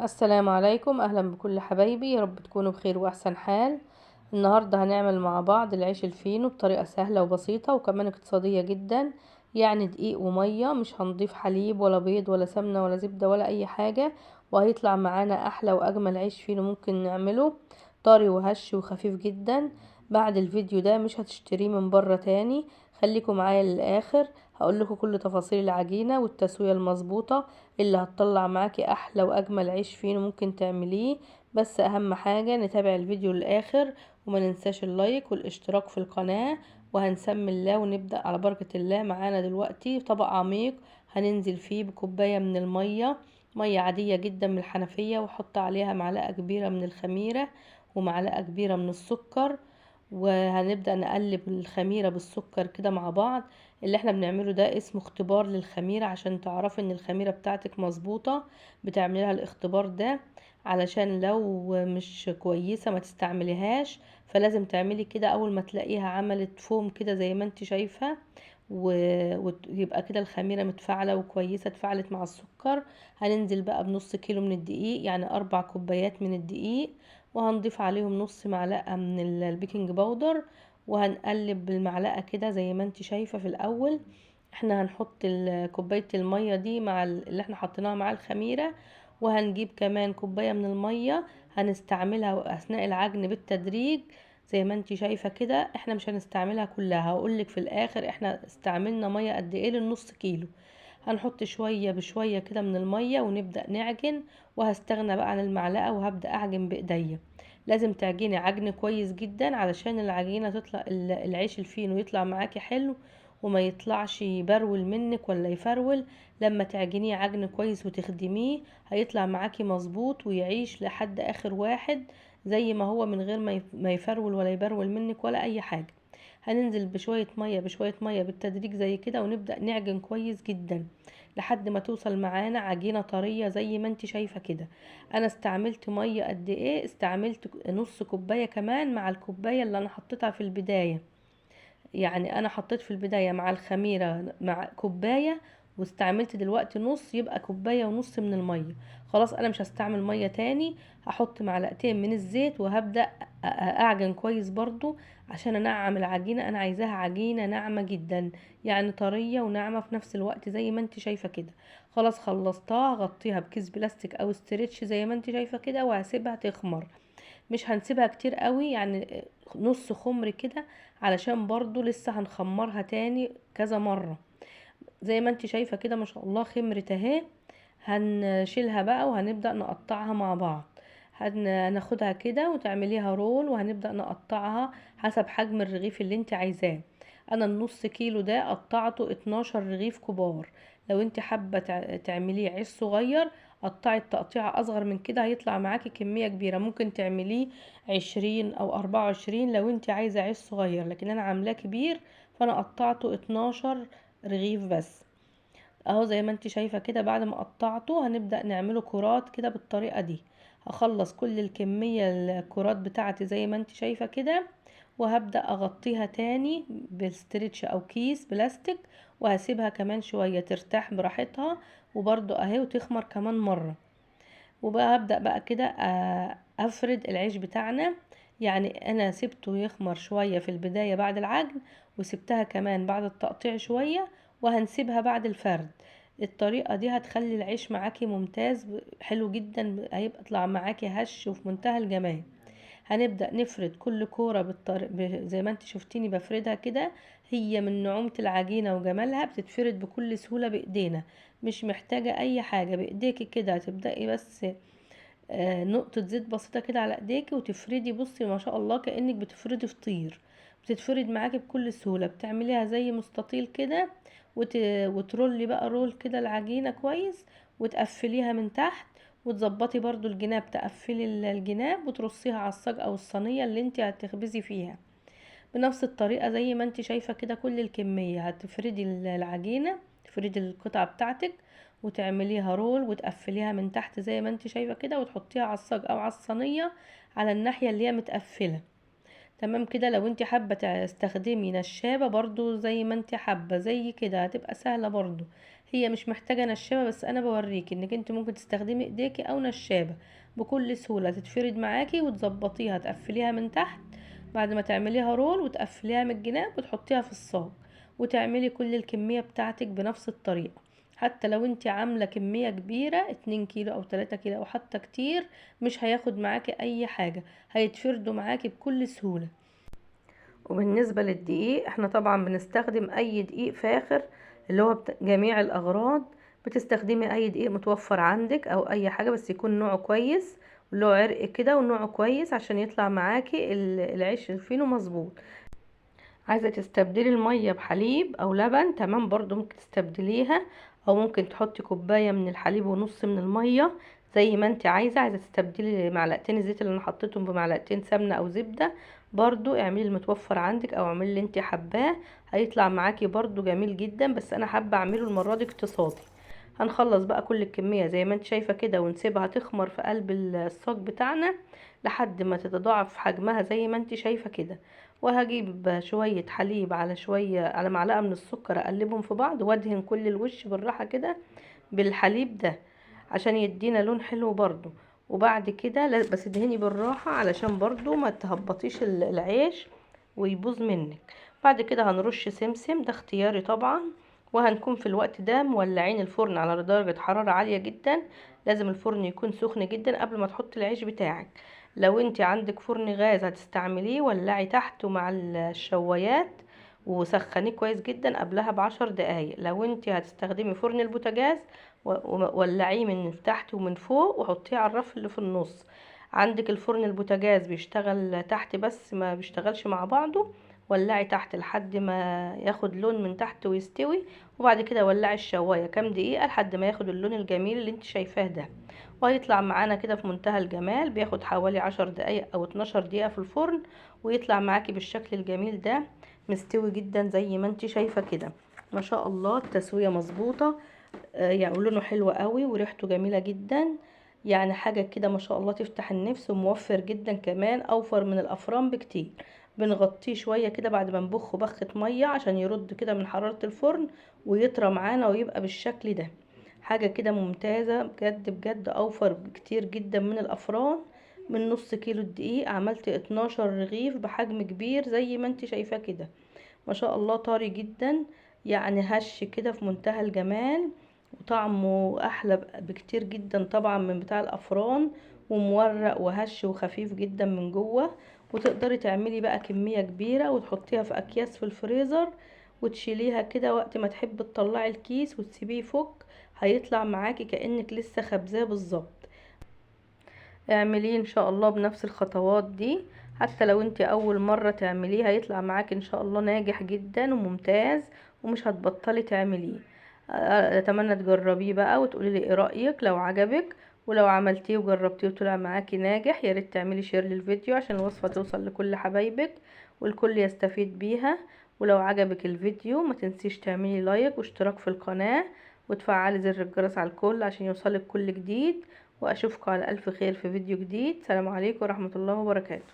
السلام عليكم، اهلا بكل حبايبي، يا رب تكونوا بخير واحسن حال. النهارده هنعمل مع بعض العيش الفينو بطريقة سهلة وبسيطة وكمان اقتصادية جدا. يعني دقيق ومية، مش هنضيف حليب ولا بيض ولا سمنه ولا زبدة ولا اي حاجة، وهيطلع معانا احلى واجمل عيش فينو ممكن نعمله، طري وهش وخفيف جدا. بعد الفيديو ده مش هتشتريه من بره تاني، خليكم معايا للاخر، هقول لكم كل تفاصيل العجينة والتسويه المظبوطه اللي هتطلع معاكي احلى واجمل عيش فينو ممكن تعمليه. بس اهم حاجة نتابع الفيديو للاخر وما ننساش اللايك والاشتراك في القناة. وهنسمي الله ونبدا على بركة الله. معانا دلوقتي طبق عميق هننزل فيه بكوبايه من المية، مية عادية جدا من الحنفية، وحط عليها معلقه كبيرة من الخميره ومعلقة كبيرة من السكر، وهنبدأ نقلب الخميرة بالسكر كده مع بعض. اللي احنا بنعمله ده اسمه اختبار للخميرة، عشان تعرفي ان الخميرة بتاعتك مظبوطة. بتعمليها الاختبار ده علشان لو مش كويسة ما تستعمليهاش، فلازم تعملي كده اول ما تلاقيها عملت فوم كده زي ما انت شايفة، ويبقى كده الخميرة متفاعلة وكويسة، اتفاعلت مع السكر. هننزل بقى بنص كيلو من الدقيق، يعني 4 كوبايات من الدقيق، وهنضيف عليهم نص معلقة من البيكنج باودر، وهنقلب بالمعلقة كده زي ما انت شايفة. في الأول احنا هنحط كوباية المية دي مع اللي احنا حطيناها مع الخميرة، وهنجيب كمان كوباية من المية هنستعملها أثناء العجن بالتدريج زي ما انت شايفة كده. احنا مش هنستعملها كلها، هقولك في الآخر احنا استعملنا مية قد ايه للنص كيلو. هنحط شوية بشوية كده من المية ونبدأ نعجن، وهستغنى بقى عن المعلقة وهبدأ أعجن بإيديا. لازم تعجني عجن كويس جدا علشان العجينة تطلع، العيش الفينو يطلع معاكي حلو وما يطلعش يبرول منك ولا يفرول. لما تعجنيه عجن كويس وتخدميه هيطلع معاكي مظبوط ويعيش لحد آخر واحد زي ما هو، من غير ما يفرول ولا يبرول منك ولا أي حاجة. هننزل بشوية مية بشوية مية بالتدريج زي كده، ونبدأ نعجن كويس جدا لحد ما توصل معانا عجينة طرية زي ما انت شايفة كده. انا استعملت مية قد ايه؟ استعملت نص كوباية كمان مع الكوباية اللي انا حطيتها في البداية. يعني انا حطيت في البداية مع الخميرة مع كوباية، واستعملت دلوقتي نص، يبقى كوباية ونص من المية. خلاص انا مش هستعمل مية تاني، هحط معلقتين من الزيت وهبدأ اعجن كويس برضو عشان انعم العجينة. انا عايزاها عجينة ناعمة جدا، يعني طرية وناعمة في نفس الوقت زي ما انت شايفة كده. خلاص خلصتها، هغطيها بكيس بلاستيك او استرتش زي ما انت شايفة كده، وهسيبها تخمر. مش هنسيبها كتير قوي، يعني نص خمر كده، علشان برضو لسه هنخمرها تاني كذا مرة. زي ما انت شايفة كده ما شاء الله خمرت اهي. هنشيلها بقى وهنبدأ نقطعها مع بعض. هناخدها كده وتعمليها رول، وهنبدأ نقطعها حسب حجم الرغيف اللي انت عايزاه. انا النص كيلو ده قطعته 12 رغيف كبار. لو انت حابة تعمليه عيش صغير قطعي التقطيعة اصغر من كده، هيطلع معاكي كمية كبيرة. ممكن تعمليه 20 او 24 لو انت عايزة عيش صغير، لكن انا عاملاه كبير فانا قطعته 12 رغيف بس. اهو زي ما انت شايفة كده. بعد ما قطعته هنبدأ نعمله كرات كده بالطريقة دي. هخلص كل الكمية الكرات بتاعتي زي ما انت شايفة كده، وهبدأ اغطيها تاني بالستريتش او كيس بلاستيك، وهسيبها كمان شوية ترتاح براحتها، وبرضو اهي وتخمر كمان مرة. وبقى هبدأ بقى كده افرد العيش بتاعنا. يعني انا سبته يخمر شوية في البداية بعد العجن، وسبتها كمان بعد التقطيع شوية، وهنسيبها بعد الفرد. الطريقة دي هتخلي العيش معاكي ممتاز، حلو جدا، هيبقى يطلع معاكي هش وفي منتهى الجمال. هنبدأ نفرد كل كورة زي ما انت شفتيني بفردها كده. هي من نعومة العجينة وجمالها بتتفرد بكل سهولة بإيدينا، مش محتاجة أي حاجة. بإيديكي كده هتبدأي بس، نقطة زيت بسيطة كده على إيديكي وتفردي. بصي ما شاء الله كأنك بتفردي فطير، بتتفرد معاكي بكل سهولة. بتعمليها زي مستطيل كده، وترولي بقى رول كده العجينة كويس، وتقفليها من تحت، وتظبطي برضو الجناب، تقفلي الجناب وترصيها على الصاج او الصينية اللي انت هتخبزي فيها بنفس الطريقة زي ما انت شايفة كده. كل الكمية هتفردي العجينة، تفردي القطعة بتاعتك وتعمليها رول وتقفليها من تحت زي ما انت شايفة كده، وتحطيها على الصاج او على الصينية على الناحية اللي هي متقفلة. تمام كده. لو انت حابة تستخدمي نشابة برضو زي ما انت حابة زي كده هتبقى سهلة برضو. هي مش محتاجة نشابة، بس انا بوريكي انك انت ممكن تستخدمي ايديكي او نشابة بكل سهولة، تتفرد معاكي وتظبطيها. تقفليها من تحت بعد ما تعمليها رول، وتقفليها من الجناب وتحطيها في الصاج، وتعملي كل الكمية بتاعتك بنفس الطريقة. حتى لو انت عاملة كمية كبيرة 2 كيلو او 3 كيلو او حتى كتير، مش هياخد معاكي اي حاجة، هيتفردوا معاكي بكل سهولة. وبالنسبة للدقيق، احنا طبعا بنستخدم اي دقيق فاخر اللي هو جميع الاغراض. بتستخدمي اي دقيق متوفر عندك او اي حاجة، بس يكون نوعه كويس وله عرق كده ونوعه كويس عشان يطلع معاكي العيش الفينو مظبوط. عايزة تستبدلي المية بحليب او لبن، تمام، برضو ممكن تستبدليها، او ممكن تحطي كوباية من الحليب ونص من المية زي ما انت عايزة. عايزة تستبدلي معلقتين الزيت اللي انا حطيتهم بمعلقتين سمنة او زبدة، برضو اعملي المتوفر عندك او اعملي اللي انت حباه، هيطلع معاكي برضو جميل جدا. بس انا حابة اعمله المرة دي اقتصادي. هنخلص بقى كل الكمية زي ما انت شايفة كده، ونسيبها تخمر في قلب الصاج بتاعنا لحد ما تتضاعف حجمها زي ما انت شايفة كده. وهجيب شوية حليب على شوية على معلقة من السكر، اقلبهم في بعض وادهن كل الوش بالراحة كده بالحليب ده عشان يدينا لون حلو برضو. وبعد كده بس ادهني بالراحة علشان برضو ما تهبطيش العيش ويبوظ منك. بعد كده هنرش سمسم، ده اختياري طبعا. وهنكون في الوقت ده مولعين الفرن على درجة حرارة عالية جدا، لازم الفرن يكون سخن جدا قبل ما تحطي العيش بتاعك. لو انت عندك فرن غاز هتستعمليه، ولعي تحته مع الشوايات وسخنيه كويس جدا قبلها ب10 دقايق. لو انت هتستخدمي فرن البوتاجاز ولعيه من تحت ومن فوق وحطيه على الرف اللي في النص. عندك الفرن البوتاجاز بيشتغل تحت بس ما بيشتغلش مع بعضه، ولعي تحت لحد ما ياخد لون من تحت ويستوي، وبعد كده ولعي الشوايه كام دقيقه لحد ما ياخد اللون الجميل اللي انت شايفاه ده، وهيطلع معانا كده في منتهى الجمال. بياخد حوالي 10 دقايق او 12 دقيقه في الفرن، ويطلع معاكي بالشكل الجميل ده، مستوي جدا زي ما انت شايفه كده. ما شاء الله التسويه مظبوطه، يعني لونه حلو قوي وريحته جميله جدا، يعني حاجه كده ما شاء الله تفتح النفس، وموفر جدا كمان، اوفر من الافران بكتير. بنغطيه شويه كده بعد ما نبخه بخه ميه عشان يرد كده من حراره الفرن ويطرى معانا ويبقى بالشكل ده. حاجه كده ممتازه بجد بجد، اوفر بكتير جدا من الافران. من نص كيلو الدقيق عملت 12 رغيف بحجم كبير زي ما انت شايفاه كده، ما شاء الله طري جدا، يعني هش كده في منتهى الجمال، وطعمه احلى بكتير جدا طبعا من بتاع الافران، ومورق وهش وخفيف جدا من جوه. وتقدري تعملي بقى كمية كبيرة وتحطيها في اكياس في الفريزر وتشيليها كده وقت ما تحبي تطلعي الكيس وتسيبيه يفك، هيطلع معاكي كأنك لسه خبزاه بالظبط. اعمليه ان شاء الله بنفس الخطوات دي، حتى لو انت اول مرة تعمليه هيطلع معاكي ان شاء الله ناجح جدا وممتاز، ومش هتبطلي تعمليه. اتمنى تجربيه بقى وتقولي لي ايه رأيك لو عجبك، ولو عملتيه وجربتيه وطلع معاكي ناجح يا ريت تعملي share للفيديو عشان الوصفة توصل لكل حبايبك والكل يستفيد بيها. ولو عجبك الفيديو ما تنسيش تعملي like واشتراك في القناة وتفعلي زر الجرس على الكل عشان يوصلك كل جديد. واشوفكم على الف خير في فيديو جديد. سلام عليكم ورحمة الله وبركاته.